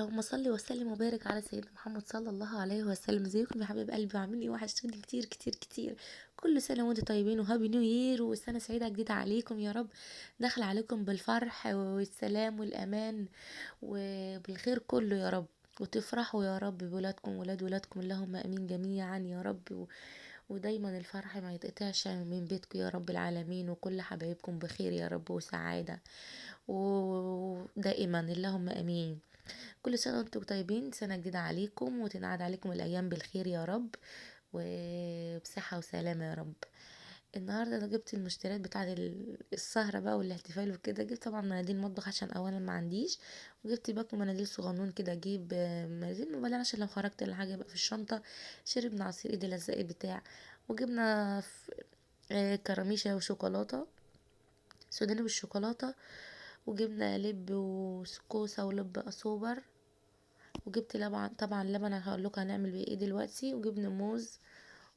اللهم صل وسلم وبارك على سيدنا محمد صلى الله عليه وسلم. ازيكم يا حبايب قلبي؟ عاملين ايه؟ وحشتوني كتير كتير كتير. كل سنة وانتم طيبين و happy new year، وسنة سعيدة جديدة عليكم يا رب، داخل عليكم بالفرح والسلام والامان وبالخير كله يا رب، وتفرحوا يا رب بولادكم وولاد ولادكم، اللهم امين جميعا يا رب. ودايما الفرح ما يتقطعش من بيتكم يا رب العالمين، وكل حبايبكم بخير يا رب وسعادة ودائما، اللهم امين. كل سنة وانتم طيبين، سنة جديدة عليكم وتنعاد عليكم الايام بالخير يا رب وبصحه وسلامه يا رب. النهارده انا جبت المشتريات بتاعه السهرة بقى والاحتفال وكده. جبت طبعا مناديل مطبخ عشان اولا ما عنديش، وجبت باكو مناديل صغنون كده، اجيب مناديل مبلله عشان لو خرجت ولا حاجة يبقى في الشنطة. شربنا عصير ايدي لزقت بتاع، وجبنا كراميشه وشوكولاته سوداني بالشوكولاته، وجبنا لب وكوسه ولب سوبر، وجبت لبن طبعا لبن هقول لكم هنعمل بيه ايه دلوقتي، وجبنا موز.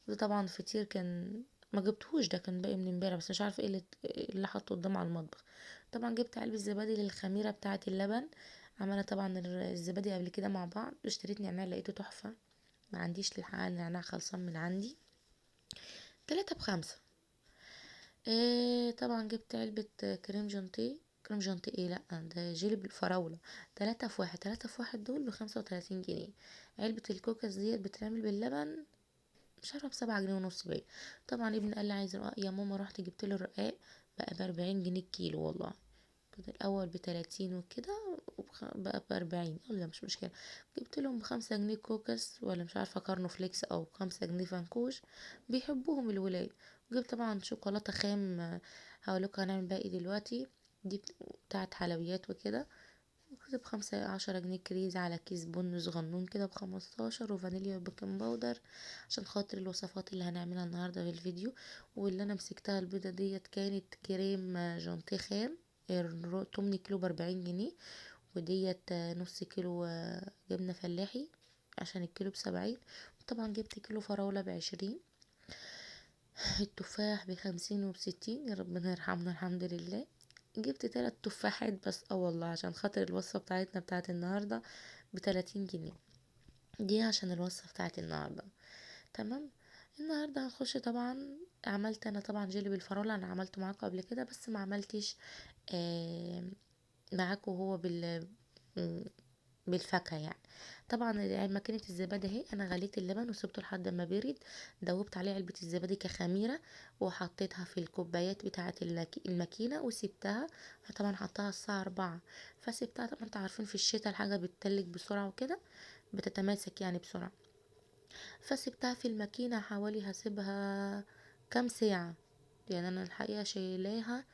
وده طبعا فطير كان ما جبتهوش، ده كان باقي من امبارح بس مش عارفه ايه اللي حطه قدام على المطبخ. طبعا جبت علبة زبادي للخميره بتاعه اللبن، عملنا طبعا الزبادي قبل كده مع بعض. اشتريت نعناع لقيته تحفة، ما عنديش الحقيقة نعناع خلصان من عندي، 3 ب5. طبعا جبت علبة كريم جانتيه، كريم جانتيه ايه، لا ده جيلي بالفراوله، 3 في 1، 3 في 1 دول ب35 جنيه. علبة الكوكاز ديت بتتعمل باللبن مش عارفه ب7 جنيه ونص باين. طبعا ابني قال لي عايز رقاق يا ماما، رحت جبت له الرقاق بقى ب40 جنيه الكيلو، والله كنت الاول ب30 وكده بقى ب40، ولا مش مشكلة. جبت لهم ب5 جنيه كوكس ولا مش عارفه كارنو فليكس او 5 جنيه فانكوش، بيحبوهم الولاد. وجبت طبعا شوكولاتة خام هقولكوا هنعمل بقى ايه دلوقتي، دي بتاعت حلويات وكده. وكده ب15 جنيه كريز على كيس بن صغنون كده ب15، وفانيليا و baking powder عشان خاطر الوصفات اللي هنعملها النهارده في الفيديو. واللي انا مسكتها البيضة ديت كانت كريم جانتيه خام 8 كيلو ب40 جنيه، وديت نص كيلو جبنه فلاحي عشان الكيلو ب70. وطبعا جبت كيلو فراوله ب20، التفاح ب50 وب60، يا ربنا يرحمنا الحمد لله. جبت 3 تفاحات بس والله عشان خاطر الوصفة بتاعتنا بتاعت النهارده ب30 جنيه، دي عشان الوصفة بتاعت النهارده. تمام. النهارده هنخش طبعا، عملت انا طبعا جيلي بالفراوله، انا عملته معاكم قبل كده بس ما عملتش معاكم هو بالفاكهه يعني. طبعا ماكينة الزبادي اهي، انا غليت اللبن وسبته لحد ما برد، دوبت عليه علبة الزبادي كخميره وحطيتها في الكوبايات بتاعه الماكينة وسبتها. طبعا حطيتها الساعة 4 فسبتها. طبعا انتوا عارفين في الشتاء الحاجة بتتلج بسرعة وكده، بتتماسك يعني بسرعة، فسبتها في الماكينة حوالي هسيبها كام ساعة يعني. انا الحقيقة شايلاها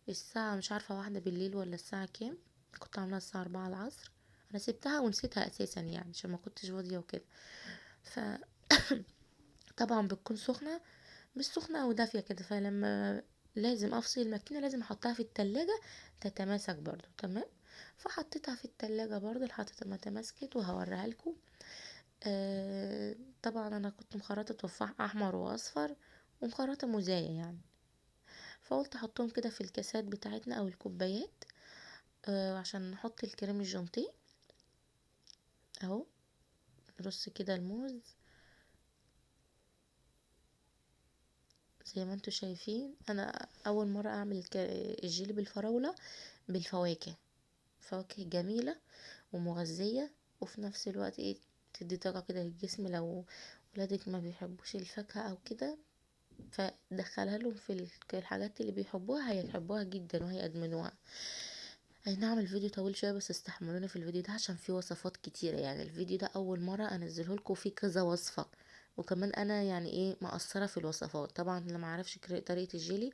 الساعة مش عارفه 1 بالليل ولا الساعة كام، كنت عاملاها الساعة 4 العصر، انا سبتها ونسيتها اساسا يعني عشان ما كنتش فاضية وكده. ف طبعا بتكون سخنة، مش سخنة او دافيه كده، فلما لازم افصل الماكينة لازم احطها في التلاجة تتماسك برضو. تمام. فحطيتها في التلاجة برضو لحد ما تماسكت وهوريها لكم. طبعا انا كنت مخرطه تفاح احمر واصفر ومخرطه موزايه يعني، فقلت احطهم كده في الكاسات بتاعتنا او الكوبايات عشان نحط الكريم الجانتيه اهو. نرص كده الموز زي ما انتوا شايفين. انا اول مرة اعمل الجيلي بالفراوله بالفواكه، فواكه جميلة ومغذيه وفي نفس الوقت ايه تدي طاقة كده للجسم. لو ولادك ما بيحبوش الفاكهة او كده فدخلها لهم في الحاجات اللي بيحبوها، هيحبوها جدا وهيأدمنوها. اي نعم الفيديو طويل شوية بس استحملوني في الفيديو ده عشان فيه وصفات كتيرة يعني. الفيديو ده اول مرة انزله لكم فيه كذا وصفه، وكمان انا يعني ايه مقصرة في الوصفات. طبعا اللي ما عرفش طريقه الجيلي،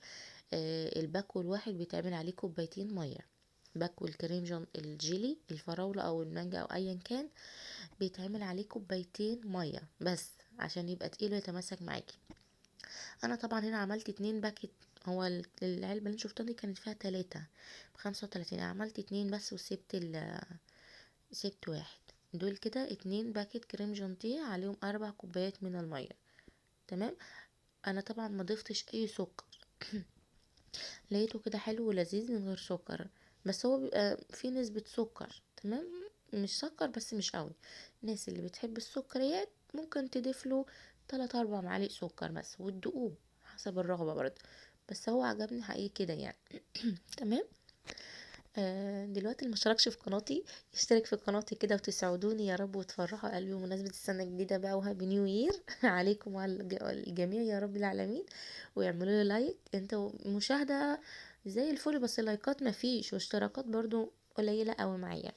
الباكو الواحد بيتعمل عليه 2 كوباية مية. باكو الكريم الجيلي الفراوله او المانجا او ايا كان بيتعمل عليه 2 كوباية مية بس عشان يبقى تقيل ويتماسك معاكي. انا طبعا هنا عملت 2 باكت، هو العلبة اللي شفتها دي كانت فيها 3 ب35، عملت 2 بس وسبت سبت واحد. دول كده 2 باكت كريم جانتيه عليهم 4 كوبايات من المية. تمام. انا طبعا ما ضفتش اي سكر، لقيته كده حلو ولذيذ من غير سكر، بس هو بيبقى فيه نسبه سكر. تمام. مش سكر بس مش قوي. الناس اللي بتحب السكريات ممكن تضيف له 3 4 معالق سكر بس، وتدوقوه حسب الرغبة برضه، بس هو عجبني حقيقي كده يعني. تمام. دلوقتي اللي مشتركش في قناتي يشترك في قناتي كده، وتسعدوني يا رب وتفرحوا قلبي بمناسبة السنة الجديدة بقى، و happy new year عليكم وعلى الجميع يا رب العالمين. ويعملوا لي like، انتوا مشاهدة زي الفل بس لايكات مفيش، واشتراكات برضو قليلة قوي معايا،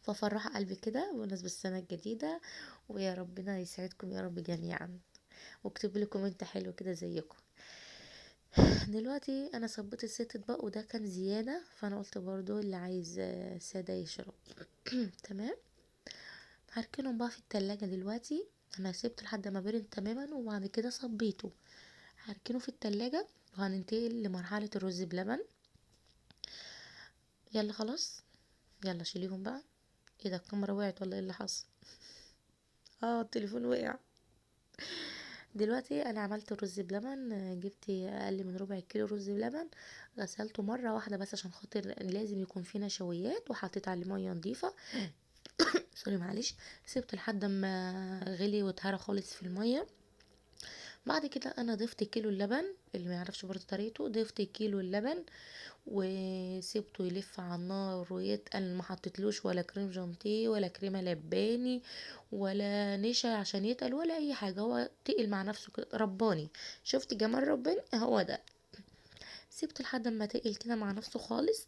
ففرحوا قلبي كده بمناسبة السنة الجديدة، ويا ربنا يسعدكم يا رب جميعا. واكتبوا لي comment حلو كده زيكم. دلوقتي انا صبيت الست اطباق، وده كان زيادة، فانا قلت برضو اللي عايز سادة يشرب. تمام. هركنهم بقى في التلاجة دلوقتي، انا سيبته لحد ما برد تماما وبعد كده صبيته، هركنه في التلاجة وهننتقل لمرحلة الرز بلبن. يلا خلاص، يلا شيليهم بقى. ايه ده، الكاميرا وقعت ولا ايه اللي حصل؟ التليفون وقع. دلوقتي انا عملت الرز بلبن، جبت اقل من ربع كيلو رز بلبن، غسلته مره واحده بس عشان خاطر لازم يكون فيه نشويات، وحطيت عليه ميه نظيفه. sorry معلش، سبته لحد ما غلي واتهرى خالص في الميه. بعد كده انا ضفت كيلو اللبن، اللي ما يعرفش برضه طريقته، ضفت كيلو اللبن وسبته يلف على النار ويتقل، ما حطيتلوش ولا كريم جانتيه ولا كريمه لباني ولا نشا عشان يتقل ولا اي حاجه، هو تقل مع نفسه كده رباني. شفت جمال ربنا، هو ده. سبته لحد ما تقل كده مع نفسه خالص.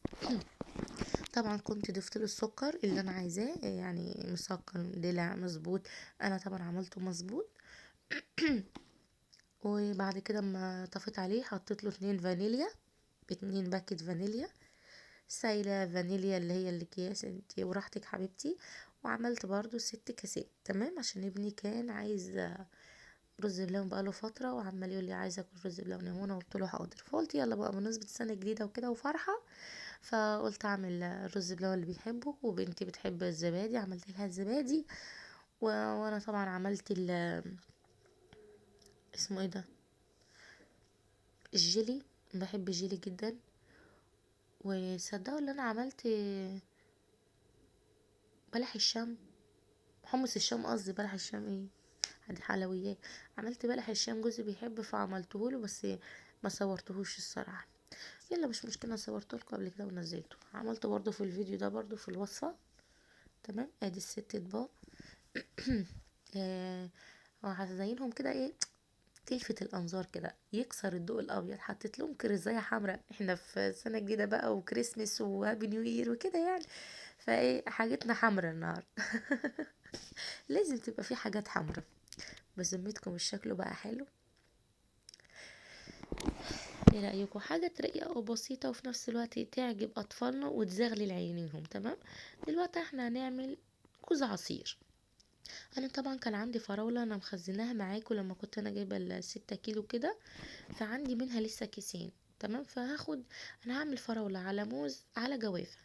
طبعا كنت ضفت له السكر اللي انا عايزاه، يعني مسكر دلع مظبوط، انا طبعا عملته مظبوط. وبعد كده اما طفيت عليه حطيت له 2 فانيليا، 2 باكت فانيليا سايله فانيليا اللي هي الاكياس، انتي وراحتك حبيبتي. وعملت برضو 6 كاسات. تمام، عشان ابني كان عايز رز بلبن بقاله فتره، وعمال يقول لي عايز اكل رز بلبن يا منى، قلت له حاضر. فقلت يلا بقى بمناسبه السنه الجديده وكده وفرحه، فقلت اعمل الرز بلبن اللي بيحبه، وبنتي بتحب الزبادي عملت لها الزبادي، وانا طبعا عملت اسمه ايه ده، الجيلي، بحب الجيلي جدا. وصدقوا ان انا عملت بلح الشام، حمص الشام قصدي، بلح الشام ايه دي حلويات، عملت بلح الشام جوزي بيحب فعملته له، بس ما صورتهوش الصراحه. يلا مش مشكله، صورته لكم قبل كده ونزلته، عملته برضو في الفيديو ده برضو في الوصفه. تمام، ادي الست اطباق. وهزينهم كده ايه، تلفت الانظار كده، يكسر الضوء الابيض. حطيت لهم كرزايه حمراء، احنا في سنه جديده بقى وكريسماس و happy new year وكده يعني، فايه حاجتنا حمراء النهارده. لازم تبقى في حاجات حمراء. بذمتكم الشكل بقى حلو؟ ايه رايكم؟ حاجه رقيقه وبسيطه وفي نفس الوقت تعجب اطفالنا وتزغلل عينيهم. تمام، دلوقتي احنا هنعمل كوز عصير. انا طبعا كان عندي فراوله انا مخزناها معاكم لما كنت انا جايبه ال6 كيلو كده، فعندي منها لسه كيسين. تمام، فهاخد انا هعمل فراوله على موز على جوافه،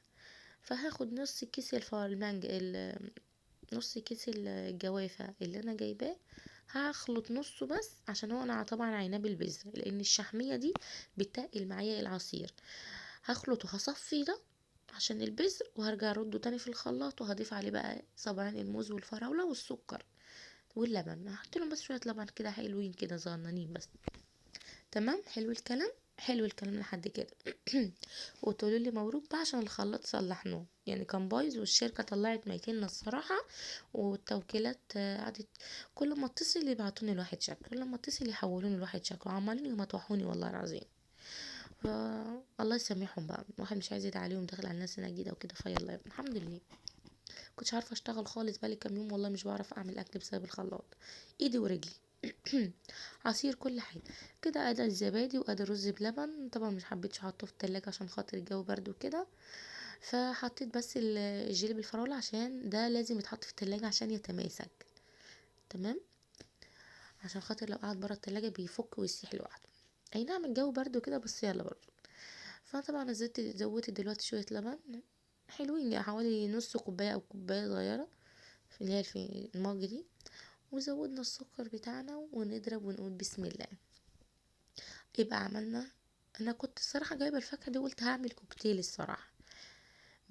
فهاخد نص كيس المانجا، نص كيس الجوافه اللي انا جايباه، هخلط نصه بس عشان هو انا طبعا عيناه بالبذر لان الشحميه دي بتقل معايا العصير. هخلطه هصفي ده عشان البذر، وهرجع ارده تاني في الخلاط، وهضيف عليه بقى صباعين الموز والفراوله والسكر واللبن. هحط لهم بس شويه لبن كده حلوين كده صغننين بس. تمام، حلو الكلام، حلو الكلام لحد كده. وتقولوا لي مبروك بقى عشان الخلاط صلحناه، يعني كان بايظ والشركه طلعت ميتنا الصراحه، والتوكيلات قعدت كل ما اتصل يبعتوني لواحد شكل، كل ما اتصل يحولوني لواحد شكل، وعمالين يمطوحوني والله العظيم. الله يسامحهم بقى، الواحد مش عايز يدعي عليهم، داخل على الناس سنه جديده وكده. فيلا الحمد لله كنتش عارفه اشتغل خالص بقالي كام يوم، والله مش بعرف اعمل اكل بسبب الخلاط، ايدي ورجلي. عصير كل حاجه كده. ادي الزبادي وادي الرز بلبن، طبعا مش حبيتش احطه في التلاجة عشان خاطر الجو برد وكده، فحطيت بس الجيلي بالفراوله عشان ده لازم يتحط في التلاجة عشان يتماسك. تمام، عشان خاطر لو قعد بره التلاجة بيفك ويسيح لوحده. اي نعم الجو برد وكده بس يلا برضه. فطبعا زودت دلوقتي شويه لبن حلوين، يعني حوالي نص كوبايه او كوبايه صغيره في اللي هي في المج دي، وزودنا السكر بتاعنا ونضرب ونقول بسم الله. يبقى عملنا. انا كنت الصراحه جايبه الفاكهه دي وقلت هعمل كوكتيل الصراحه،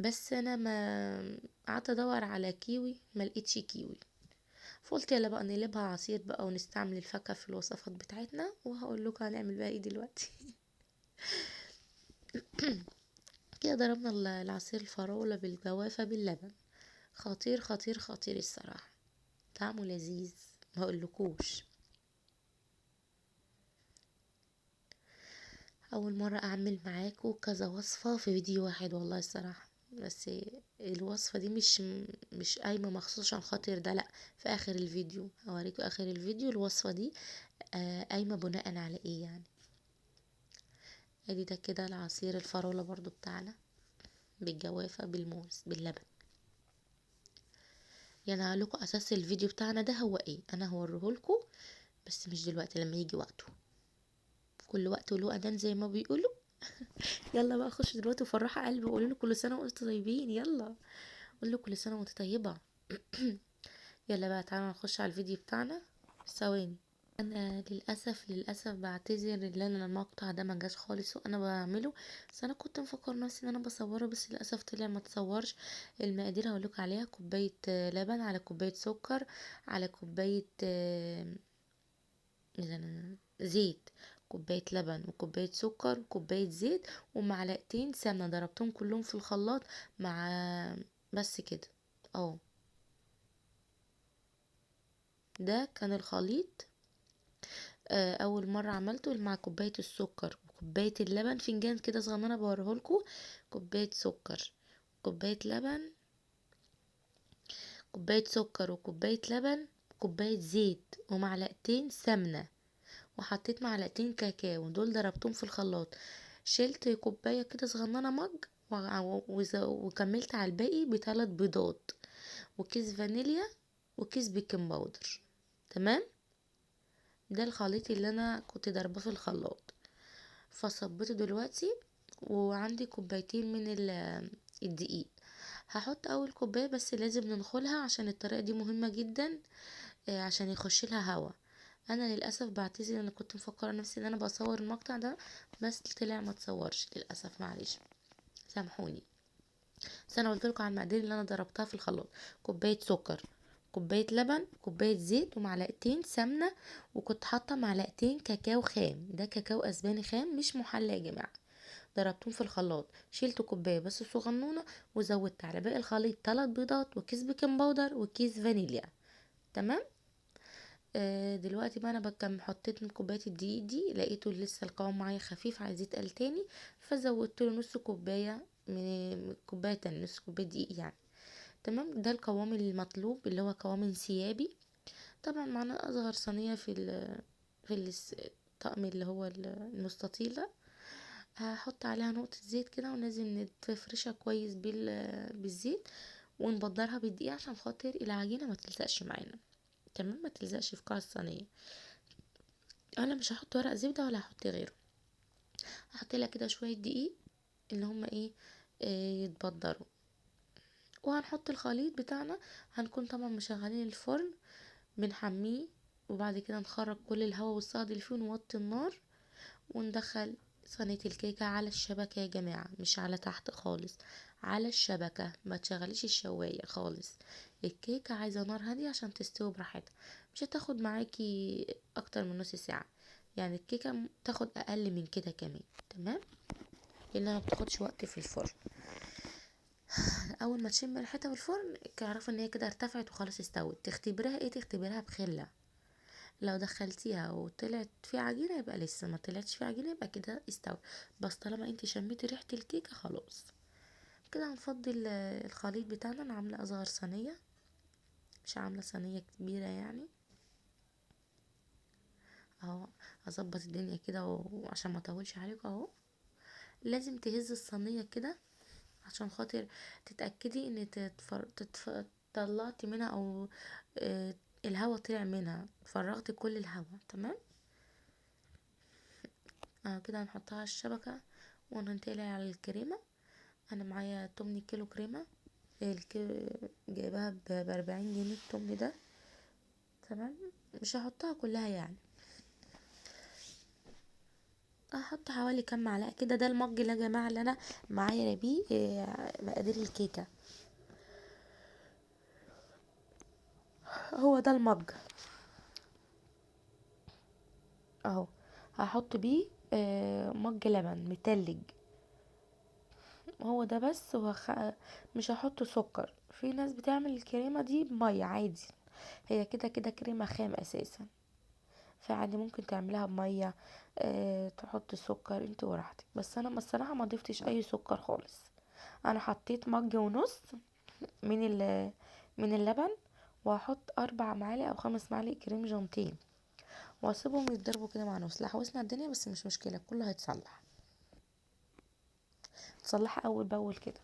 بس انا ما قعدت ادور على كيوي ما لقيتش كيوي، فقلت يلا بقى نقلبها عصير بقى ونستعمل الفاكهة في الوصفات بتاعتنا، وهقول لكم هنعمل بقى ايه دلوقتي. كده ضربنا العصير الفراولة بالجوافة باللبن، خطير خطير خطير الصراحة، طعمه لذيذ ما اقولكوش. اول مرة اعمل معاكم كذا وصفة في فيديو واحد والله الصراحة، بس الوصفة دي مش قايمة مخصوص عشان خاطر ده، لا في اخر الفيديو هوريكم اخر الفيديو الوصفة دي قايمة بناء على ايه يعني. ادي ده كده العصير الفراولة برضو بتاعنا بالجوافة بالموز باللبن. يعني هقول لكم اساس الفيديو بتاعنا ده هو ايه، انا هوريهولكم بس مش دلوقتي، لما يجي وقته، كل وقت له اذان زي ما بيقولوا. يلا بقى خش دلوقتي وفرحوا قلبي وقولوا له كل سنه وانتم طيبين، يلا قولوا له كل سنه وانت طيبه. يلا بقى تعالوا نخش على الفيديو بتاعنا. ثواني، انا للاسف بعتذر ان انا المقطع ده ما جاش خالص وانا بعمله، بس انا كنت مفكر نفسي ان انا بصوره، بس للاسف طلع ما تصورش. المقادير هقولك عليها: كوبايه لبن على كوبايه سكر على كوبايه زيت، كوبايه لبن وكوبايه سكر وكوبايه زيت ومعلقتين سمنه، ضربتهم كلهم في الخلاط مع بس كده اهو. ده كان الخليط اول مره عملته مع كوبايه السكر وكوبايه اللبن، فنجان كده صغننه بوريهولكوا، كوبايه سكر كوبايه لبن، كوبايه سكر وكوبايه لبن، كوبايه زيت ومعلقتين سمنه، وحطيت معلقتين كاكاو، دول ضربتهم في الخلاط. شلت كوبايه كده صغننه مج وكملت على الباقي ب3 بيضات وكيس فانيليا وكيس baking powder. تمام، ده الخليط اللي انا كنت ضرباه في الخلاط. فصبيته دلوقتي، وعندي كوبايتين من الدقيق. هحط اول كوبايه بس لازم ننخلها عشان الطريقه دي مهمه جدا، عشان يخش لها هوا. انا للاسف بعتذر، انا كنت مفكره نفسي ان انا بصور المقطع ده بس طلع ما تصورش للاسف، معلش سامحوني. بس انا قلت لكم على المقادير اللي انا ضربتها في الخلاط: كوبايه سكر، كوبايه لبن، كوبايه زيت، ومعلقتين سمنه، وكنت حاطه معلقتين كاكاو خام، ده كاكاو اسباني خام مش محلى يا جماعه. ضربتهم في الخلاط، شلت كوبايه بس صغنونه وزودت على باقي الخليط 3 بيضات وكيس baking powder وكيس فانيليا. تمام. دلوقتي بقى انا حطيت من كوبايه الدقيق دي، لقيته لسه القوام معايا خفيف عايز يتقل تاني، فزودت له نص كوبايه من كوبايه تانية، نص كوبايه دقيق يعني. تمام، ده القوام المطلوب اللي هو قوام انسيابي. طبعا معانا اصغر صينيه في الطقم اللي هو المستطيل ده، هحط عليها نقطه زيت كده، ولازم نفرشها كويس بالزيت ونبدرها بالدقيق عشان خاطر العجينه ما تلزقش معانا. تمام، ما تلزقش في قاع الصينيه. انا مش هحط ورق زبده ولا هحط غيره، هحط لها كده شويه دقيق اللي هم ايه، يتبدروا. وهنحط الخليط بتاعنا، هنكون طبعا مشغلين الفرن بنحميه، وبعد كده نخرج كل الهواء والصهد اللي فيه ونوطي النار، وندخل صينية الكيكة على الشبكة يا جماعة، مش على تحت خالص، على الشبكة، ما تشغليش الشواية خالص. الكيكة عايزة نار هادية عشان تستوي براحتها، مش هتاخد معاكي اكتر من نص ساعة، يعني الكيكة تاخد اقل من كده كمان. تمام، لانها ما بتاخدش وقت في الفرن. اول ما تشم ريحتها في الفرن تعرفي ان هي كده ارتفعت وخلاص استوت. تختبرها ايه؟ تختبرها بخلة، لو دخلتيها وطلعت في عجينة يبقى لسه، ما طلعتش في عجينة يبقى كده استوت. بس طالما انت شميتي ريحة الكيكة خلاص كده. هنفضي الخليط بتاعنا. انا عاملة اصغر صينية، مش عاملة صينية كبيرة يعني اهو، هظبط الدنيا كده وعشان ما اطولش عليكم اهو. لازم تهز الصينية كده عشان خاطر تتأكدي ان طلعتي منها او الهوا طلع منها، فرغتي كل الهوا. تمام، كده هنحطها على الشبكة وننتقل على الكريمة. انا معايا 8 كيلو كريمة، جايباها ب40 جنيه التمن ده. تمام، مش هحطها كلها يعني. هحط حوالي كام معلقه كده. ده المج اللي يا جماعه اللي انا معايا بيه مقادير الكيكه، هو ده المج اهو. هحط بيه مج لبن متلج، هو ده بس. مش هحط سكر. في ناس بتعمل الكريمه دي بميه عادي، هي كده كده كريمه خام اساسا، فعادي ممكن تعملها بميه، تحط سكر انت وراحتك. بس انا الصراحه ما ضفتش اي سكر خالص. انا حطيت مج ونص من اللبن، وهحط 4 معالق او 5 معالق كريم جانتيه، واسيبهم يتضربوا كده مع نفس. لحوسنا الدنيا بس مش مشكله، كله هيتصلح، تصلحها اول باول كده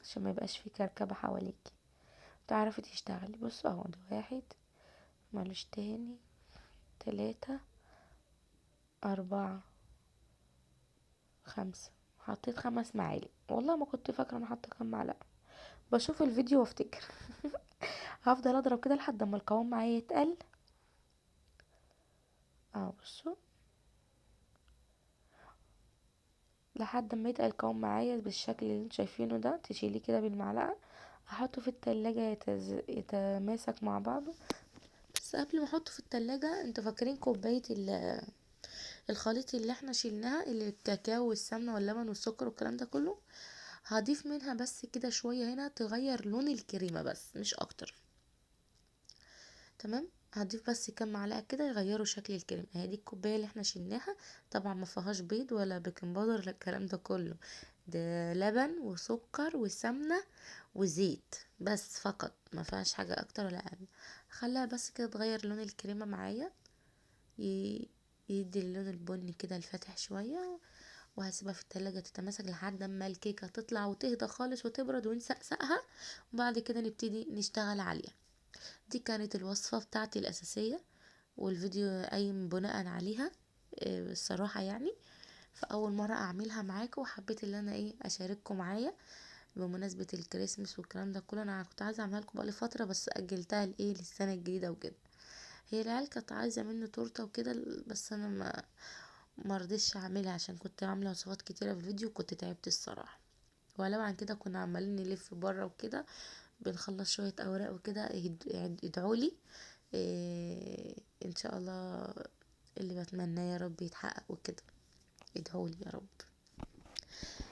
عشان ما يبقاش في كركبه حواليكي، تعرفي تشتغلي. بصوا اهو، ده 1، مالوش تاني، 3، 4، 5. حطيت 5 معالق، والله ما كنت فاكره انا حاطه كام معلقه، بشوف الفيديو وافتكر. هفضل اضرب كده لحد ما القوام معايا يتقل اهو. بصوا لحد ما يتقل القوام معايا بالشكل اللي انتوا شايفينه ده، تشيليه كده بالمعلقه. احطه في التلاجة يتماسك مع بعضه. بس قبل ما احطه في التلاجة، انتوا فاكرين كوباية الخليط اللي احنا شيلناها، اللي الكاكاو والسمنة واللبن والسكر والكلام ده كله، هضيف منها بس كده شوية هنا تغير لون الكريمة بس مش اكتر. تمام، هضيف بس كام معلقة كده يغيروا شكل الكريمة. اهي دي الكوباية اللي احنا شلناها، طبعا ما فيهاش بيض ولا بيكنج باودر ولا الكلام ده كله، ده لبن وسكر وسمنة وزيت بس فقط، ما فيهاش حاجة اكتر ولا اقل. خليها بس كده تغير لون الكريمة معايا، يدي اللون البني كده الفاتح شوية، وهسيبها في التلاجة تتماسك لحد اما الكيكة تطلع وتهدى خالص وتبرد ونسقسقها، وبعد كده نبتدي نشتغل عليها. دي كانت الوصفة بتاعتي الأساسية، والفيديو قايم بناء عليها، الصراحة فأول مرة أعملها معاكم، وحبيت إن أنا أشارككم معايا بمناسبة الكريسماس والكلام ده كله. أنا كنت عايزة أعملها لكم بقالي فترة، بس أجلتها للسنة الجديدة وكده. هي العيال كانت عايزة مني تورتة وكده، بس أنا ما رضيتش أعملها عشان كنت عاملة وصفات كتيرة في الفيديو وكنت تعبت الصراحة. ولو عن كده كنا عمالين نلف بره وكده، بنخلص شوية أوراق وكده. ادعولي، إن شاء الله اللي بتمناه يا رب يتحقق وكده. ادعولي يا رب،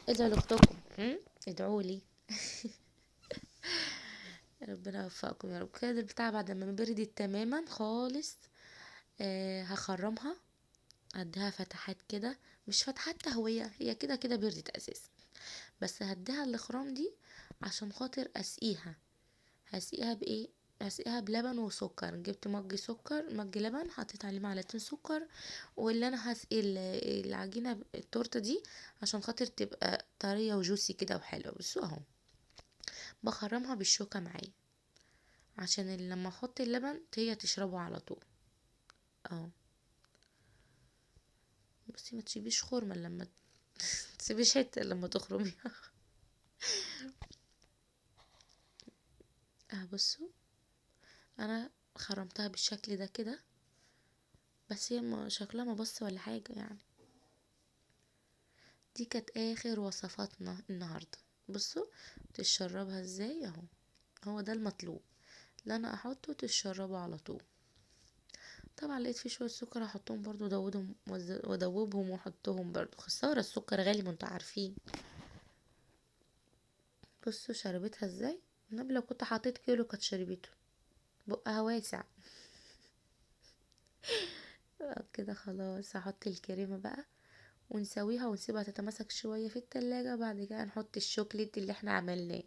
ادعوا لاختكم، ادعولي. ربنا يوفقكم يا رب. كده البتاع بعد ما بردت تماما خالص، هخرمها، هديها فتحات كده، مش فتحات تهوية، هي كده كده بردت اساسا، بس هديها الاخرام دي عشان خاطر اسقيها. هسقيها بايه؟ هسقيها بلبن وسكر. جبت مج سكر، مج لبن، حطيت عليه معلقتين سكر، واللي انا هسقي العجينه التورته دي عشان خاطر تبقى طريه وجوسي كده وحلوه. بصوا اهو بخرمها بالشوكه معايا عشان لما احط اللبن هي تشربه على طول اهو. بصي ما تسيبيش خرمه لما تسيبيش حته لما تخرميها. بصوا انا خرمتها بالشكل ده كده، بس هي شكلها ما بص ولا حاجه. دي كانت اخر وصفاتنا النهارده. بصوا تشربها ازاي اهو، هو ده المطلوب اللي انا احطه تشربه على طول. طبعا لقيت فيه شويه سكر هحطهم برضو، وادوبهم واحطهم برضو، خساره السكر غالي ما انتوا عارفين. بصوا شربتها ازاي، النبي لو كنت حطيت كيلو كانت شربته، بقها واسع. كده خلاص هحط الكريمه بقى ونسويها ونسيبها تتماسك شويه في التلاجة، بعد كده نحط الشوكليت اللي احنا عملناه.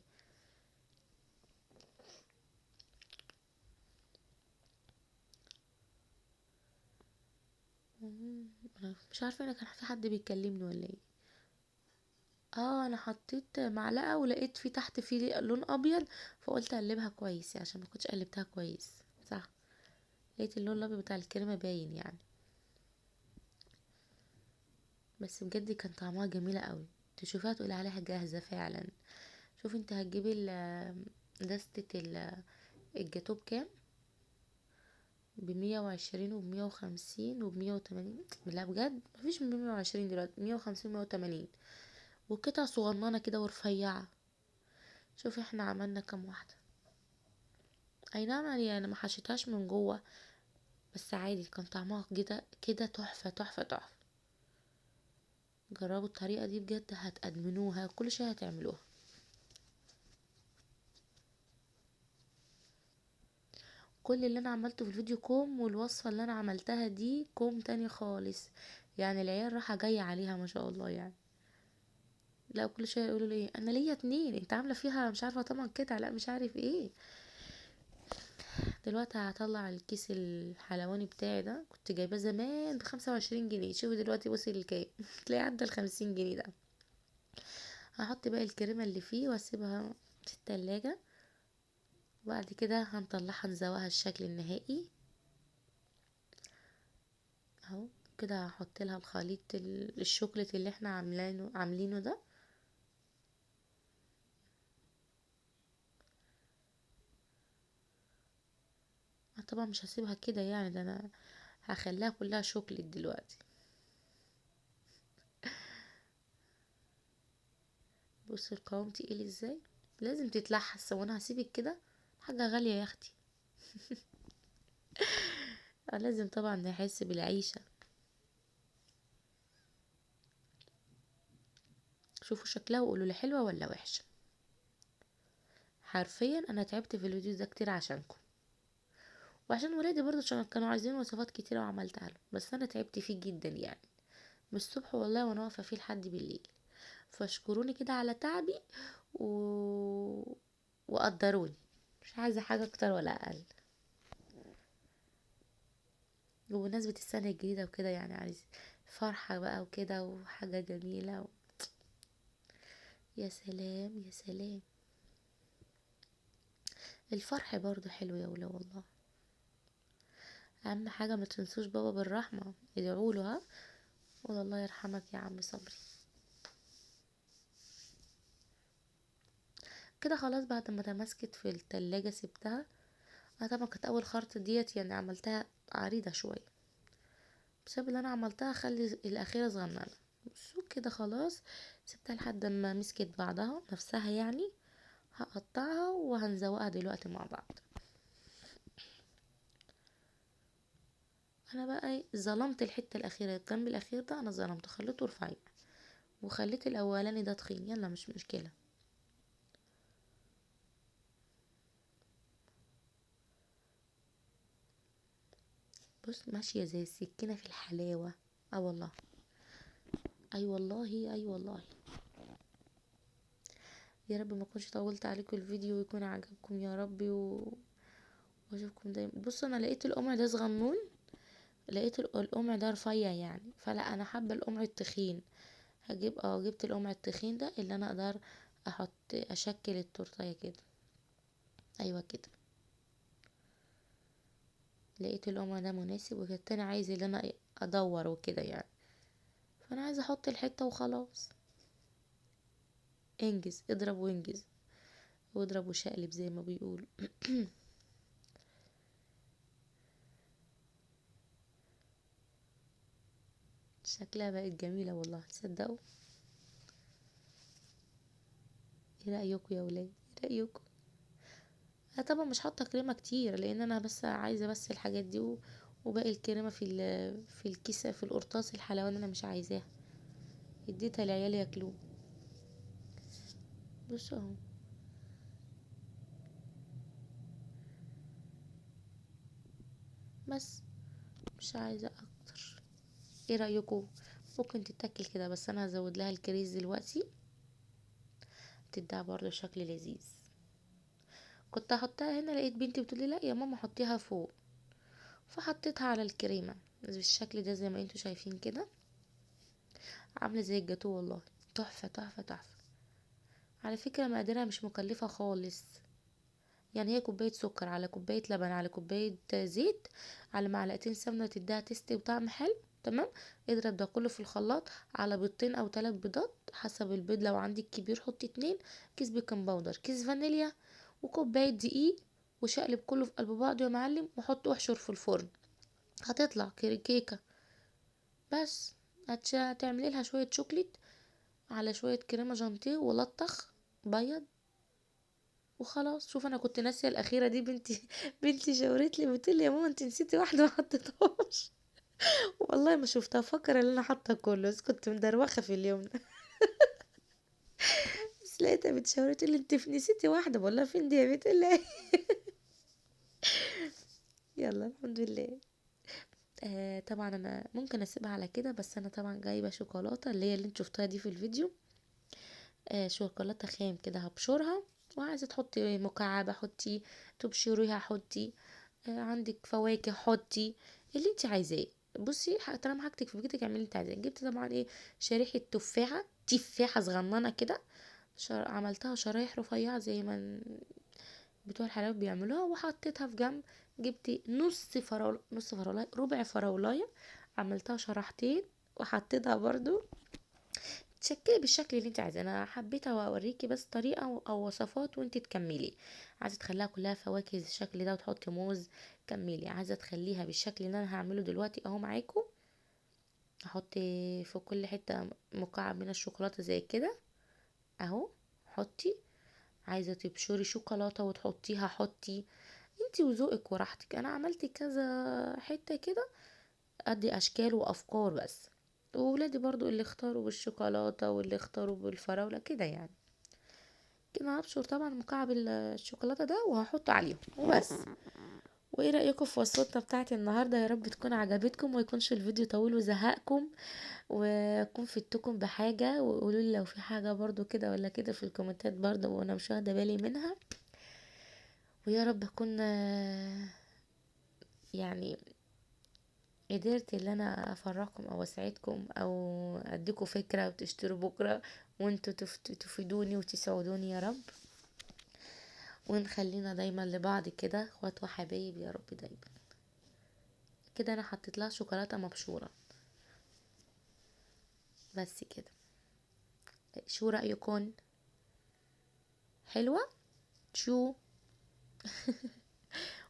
مش عارفه انا كان في حد بيكلمني ولا ايه. انا حطيت معلقه ولقيت في تحت في لون ابيض، فقلت اقلبها كويس عشان ما كنتش قلبتها كويس، صح؟ لقيت اللون الابيض بتاع الكريمه باين. بس بجد كان طعمها جميله قوي، تشوفها تقول عليها جاهزه فعلا. شوف انت هتجيبي دستة الجاتوه بكام، ب120 وب150 وب180. لا بجد مفيش 120 دلوقتي، 150 180، وقطع صغننة كده ورفيعة. شوف احنا عملنا كام واحدة. اي نعم يعني انا ما حشيتهاش من جوه، بس عادي كان طعمها كده كده تحفة تحفة تحفة. جربوا الطريقة دي بجد هتأدمنوها، كل شوية هتعملوها. كل اللي انا عملته في الفيديو كوم، والوصفة اللي انا عملتها دي كوم تاني خالص، يعني العيال راحة جاية عليها ما شاء الله يعني. لا كل شوية يقولوا لي انا ليا 2، انت عاملة فيها مش عارفة 8 قطع، لا مش عارف ايه. دلوقتي هطلع الكيس الحلواني بتاعي ده، كنت جايباه زمان ب25 جنيه، شوفوا دلوقتي وصل لكام. تلاقي عدى ال50 جنيه ده. هحط باقي الكريمة اللي فيه واسيبها في التلاجة، وبعد كده هنطلعها نزوقها الشكل النهائي اهو كده. هحط لها الخليط الشوكولاتة اللي احنا عاملينه ده. انا طبعا مش هسيبها كده يعني، ده انا هخليها كلها شوكليت دلوقتي. بصوا القوام تقيل ازاي، لازم تتلحس، وانا هسيبك كده حاجة غالية يا اختي. لازم طبعا نحس بالعيشة. شوفوا شكلها وقولوا لي حلوة ولا وحشة. حرفيا انا تعبت في الفيديو ده كتير عشانكم وعشان ولادي برضو، عشان كانوا عايزين وصفات كتيرة وعملتها لهم، بس انا تعبت فيه جدا يعني من الصبح والله وانا واقفة فيه لحد بالليل. فاشكروني كده على تعبي وقدروني، مش عايزة حاجة اكتر ولا اقل. وبمناسبة السنة الجديدة وكده يعني عايز فرحة بقى وكده وحاجة جميلة يا سلام يا سلام، الفرح برضو حلو يا ولا والله. اهم حاجة ما تنسوش بابا بالرحمة، ادعوا له، ها قول الله يرحمك يا عم صبري. كده خلاص بعد ما تمسكت في التلاجة سبتها. انا طبعا كانت اول خرطة ديت يعني عملتها عريضة شوية بسبب اللي انا عملتها، خلي الاخيرة صغننة. بصوا كده خلاص سبتها لحد ما مسكت بعضها نفسها يعني. هقطعها وهنزوقها دلوقتي مع بعض. انا بقى ظلمت الحتة الاخيرة، الجنب الاخير ده انا ظلمته، خليته رفيع وخليت الاولاني ده تخين، يلا مش مشكلة. بص ماشية زي السكينة في الحلاوة. والله، اي والله، اي والله. يا رب ما اكونش طولت عليكم الفيديو ويكون عجبكم يا رب، واشوفكم دايما. بصوا انا لقيت القمع ده صغنون، لقيت القمع ده رفيع يعني، فلا انا حابه القمع التخين. جبت القمع التخين ده اللي انا اقدر اشكل التورتايه كده. ايوه كده، لقيت القمع ده مناسب، وكنت انا عايزه ان انا ادور وكده يعني، فانا عايزه احط الحته وخلاص. انجز، اضرب وانجز، واضرب وشقلب زي ما بيقولوا. شكلها بقت جميلة والله، تصدقوا؟ ايه رأيكم يا ولاد؟ ايه رأيكم؟ انا طبعا مش حاطة كريمة كتير لان انا بس عايزة بس الحاجات دي وباقي الكريمة في الكيسة في القرطاس الحلواني انا مش عايزاها، اديتها لعيالي ياكلوه. بصوا اهو، بس مش عايزة اكتر. ايه رأيكم؟ ممكن تتاكل كده، بس انا هزود لها الكريز دلوقتي تديها برضو شكل لذيذ. كنت هحطها هنا، لقيت بنتي بتقولي لا يا ماما حطيها فوق، فحطيتها على الكريمة بالشكل ده زي ما انتوا شايفين كده، عاملة زي الجاتوه والله، تحفة تحفة تحفة. على فكرة مقاديرها مش مكلفة خالص، يعني هي كوباية سكر على كوباية لبن على كوباية زيت على معلقتين سمنة تديها تيست وطعم حلو، تمام. اضرب ده كله في الخلاط على بيضتين او 3 بيضات حسب البيض، لو عندك كبير حطي 2، كيس بيكنج باودر، كيس فانيليا، وكوباية دقيق، وشقلب كله في قلب بعضه يا معلم، وحط واحشر في الفرن، هتطلع كيكة. بس هتعملي لها شوية شوكليت على شوية كريمة جانتيه ولطخ بيض وخلاص. شوف انا كنت ناسيه الاخيرة دي، بنتي شاورت لي بتقول لي يا ماما انت نسيتي واحدة ما حطيتهاش. والله ما شفتها، فاكره ان انا حاطه كله، بس كنت مدروخه في اليوم ده. بس لقيتها بتشاور تقول لي انت نسيتي واحدة، بقول لها فين دي يا بنت؟ تقول لي يلا الحمد لله. طبعا انا ممكن اسيبها على كده، بس انا طبعا جايبه شوكولاتة اللي هي اللي انتوا شفتوها دي في الفيديو، شوكولاتة خام كده هبشرها، وعايزه تحطي مكعبه حطي، تبشريها حطي، عندك فواكه حطي، اللي انت عايزاه. بصي طالما حاجتك في بيتك اعملي اللي انت عايزاه. جبت طبعا ايه شريحة تفاحة صغننه كده، عملتها شرايح رفيعة زي ما بتوع الحلويات بيعملوها، وحطيتها في جنب. جبت نص فراوله، نص فراولايه، ربع فراولايه، عملتها شريحتين وحطيتها برضو. تشكلي بالشكل اللي انت عايزاه. انا حبيت اوريكي بس طريقه او وصفات وانت تكملي. عايزه تخليها كلها فواكه الشكل ده وتحطي موز كملي، عايزه تخليها بالشكل اللي انا هعمله دلوقتي اهو معاكم، هحط في كل حتة مكعب من الشوكولاتة زي كده اهو، حطي. عايزه تبشري شوكولاتة وتحطيها حطي، انت وذوقك وراحتك. انا عملت كذا حتة كده ادي اشكال وافكار بس، وولادي برضو اللي اختاروا بالشوكولاتة واللي اختاروا بالفراولة كده يعني. كده هبشر طبعا مكعب الشوكولاتة ده وهحطه عليهم وبس. وايه رأيكم في وصفتنا بتاعت النهاردة؟ يا رب تكون عجبتكم ويكونش الفيديو طويل وزهقكم، واكون فدتكم بحاجة. وقولوا لي لو في حاجة برضو كده ولا كده في الكومنتات برضو وانا مش واخدة بالي منها. ويا رب اكون قدرت ان انا افرحكم او اساعدكم او اديكم فكرة وتشتروا بكرة، وانتوا تفيدوني وتسعدوني يا رب، ونخلينا دايما لبعض كده اخوات وحبايب يا رب دايما كده. انا حطيت لها شوكولاتة مبشورة بس كده. شو رأيكم؟ حلوة؟ شو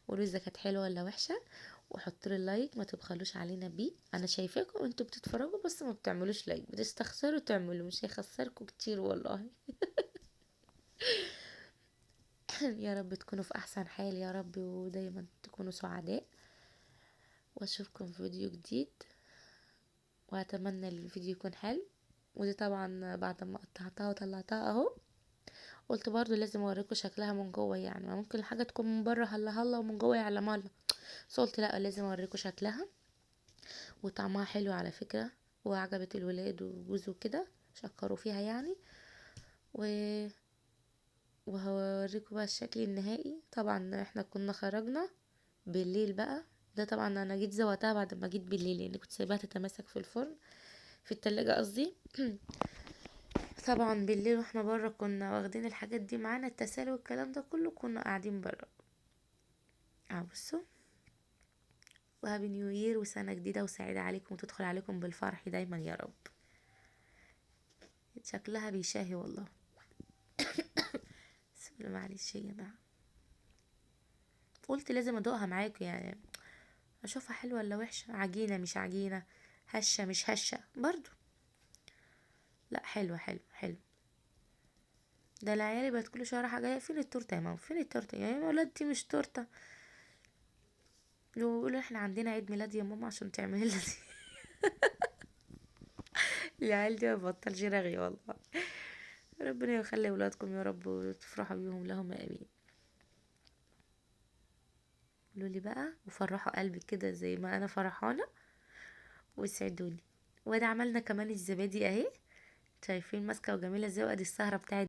قولوا اذا كانت حلوة ولا وحشة، وحطوا لي like، ما تبخلوش علينا بيه. انا شايفاكم انتوا بتتفرجوا بس ما بتعملوش like، بتستخسروا تعملوا، مش هيخسركم كتير والله. يا رب تكونوا في احسن حال يا رب، ودايما تكونوا سعداء، واشوفكم في فيديو جديد، واتمنى الفيديو يكون حلو. ودي طبعا بعد ما قطعتها وطلعتها اهو، قلت برضو لازم اوريكم شكلها من جوه، ما ممكن الحاجة تكون من بره هلا هلا ومن جوه يعلم الله، بس قلت لا لازم اوريكم شكلها. وطعمها حلو على فكرة، وعجبت الولاد وجوزه كده، شكروا فيها يعني. وهوريكم بقى الشكل النهائي. طبعا احنا كنا خرجنا بالليل بقى، ده طبعا انا جيت زوقتها بعد ما جيت بالليل، لان كنت سايباها تتماسك في الفرن، في التلاجة قصدي. طبعا بالليل واحنا بره كنا واخدين الحاجات دي معانا، التسالي والكلام ده كله، كنا قاعدين بره. بصوا، و happy new year، وسنة جديدة وسعيدة عليكم، وتدخل عليكم بالفرح دايما يا رب. شكلها بيشهي والله. بس معلش يا جماعة، قلت لازم ادوقها معاكم، اشوفها حلوة ولا وحشة، عجينة مش عجينة، هشة مش هشة برضو. لا حلوة حلوة حلوة. ده العيال بقت كل شوية رايحة جاية، فين التورتة يا ماما، فين التورتة يا ولاد، دي مش تورتة. يقولوا احنا عندنا عيد ميلاد يا ماما عشان تعملي لنا دي. العيال دي ما بتبطلش رغي والله. ربنا يخلي ولادكم يا رب وتفرحوا بيهم، لهم امين. قولوا لي بقى وفرحوا قلبي كده زي ما انا فرحانة، وسعدوني. وادي عملنا كمان الزبادي اهي، شايفين ماسكه وجميلة ازاي. وادي السهرة بتاعت